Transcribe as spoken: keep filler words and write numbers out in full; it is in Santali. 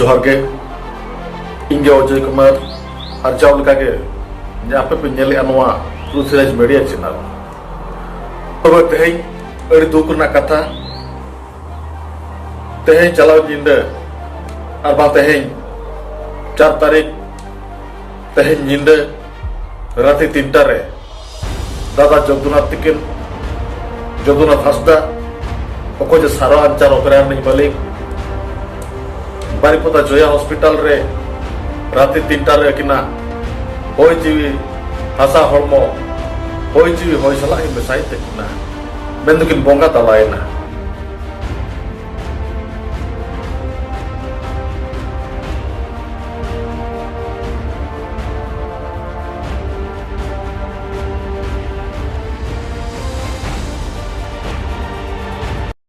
ᱡᱚᱦᱟᱨ ᱜᱮ, ᱤᱧ ᱜᱮ ᱚᱡᱚᱭ ᱠᱩᱢᱟᱨ᱾ ᱟᱨ ᱡᱟᱣ ᱞᱮᱠᱟ ᱜᱮ ᱡᱮ ᱟᱯᱮ ᱯᱮ ᱧᱮᱞᱮᱫᱼᱟ ᱱᱚᱣᱟ ᱯᱨᱩᱛᱷᱤᱨᱟᱡᱽ ᱢᱤᱰᱤᱭᱟ ᱪᱮᱱᱮᱞ᱾ ᱛᱚᱵᱮ ᱛᱮᱦᱮᱧ ᱟᱹᱰᱤ ᱫᱩᱠ ᱨᱮᱱᱟᱜ ᱠᱟᱛᱷᱟ, ᱛᱮᱦᱮᱧ ᱪᱟᱞᱟᱣ ᱧᱤᱫᱟᱹ ᱟᱨ ᱵᱟᱝ ᱛᱮᱦᱮᱧ ᱪᱟᱨ ᱛᱟᱹᱨᱤᱠᱷ, ᱛᱮᱦᱮᱧ ᱧᱤᱫᱟᱹ ᱨᱟᱛᱮ ᱛᱤᱱᱴᱟ ᱨᱮ ᱫᱟᱫᱟ ᱡᱚᱫᱩᱱᱟᱛᱷ ᱛᱤᱠᱤᱱ, ᱡᱚᱫᱩᱱᱟᱛᱷ ᱦᱟᱸᱥᱫᱟ, ᱚᱠᱚᱭ ᱡᱮ ᱥᱟᱨᱚ ᱟᱧᱪᱟᱨ ᱚᱯᱮᱨᱟ ᱨᱤᱱᱤᱡ ᱢᱟᱹᱞᱤᱠ, ᱵᱟᱨᱤᱯᱚᱫᱟ ᱡᱚᱭᱟ ᱦᱚᱥᱯᱤᱴᱟᱞ ᱨᱮ ᱨᱟᱛᱮ ᱛᱤᱱᱴᱟ ᱨᱮ ᱟᱹᱠᱤᱱᱟᱜ ᱦᱚᱭ ᱡᱤᱣᱤ ᱦᱟᱥᱟ ᱦᱚᱲᱢᱚ, ᱦᱚᱭ ᱡᱤᱣᱤ ᱦᱚᱭ ᱥᱟᱞᱟᱜ ᱮ ᱢᱮᱥᱟᱭᱮᱱ ᱛᱟᱹᱠᱤᱱᱟ, ᱢᱮᱱᱫᱚᱠᱤᱱ ᱵᱚᱸᱜᱟ ᱛᱟᱞᱟᱭᱮᱱᱟ᱾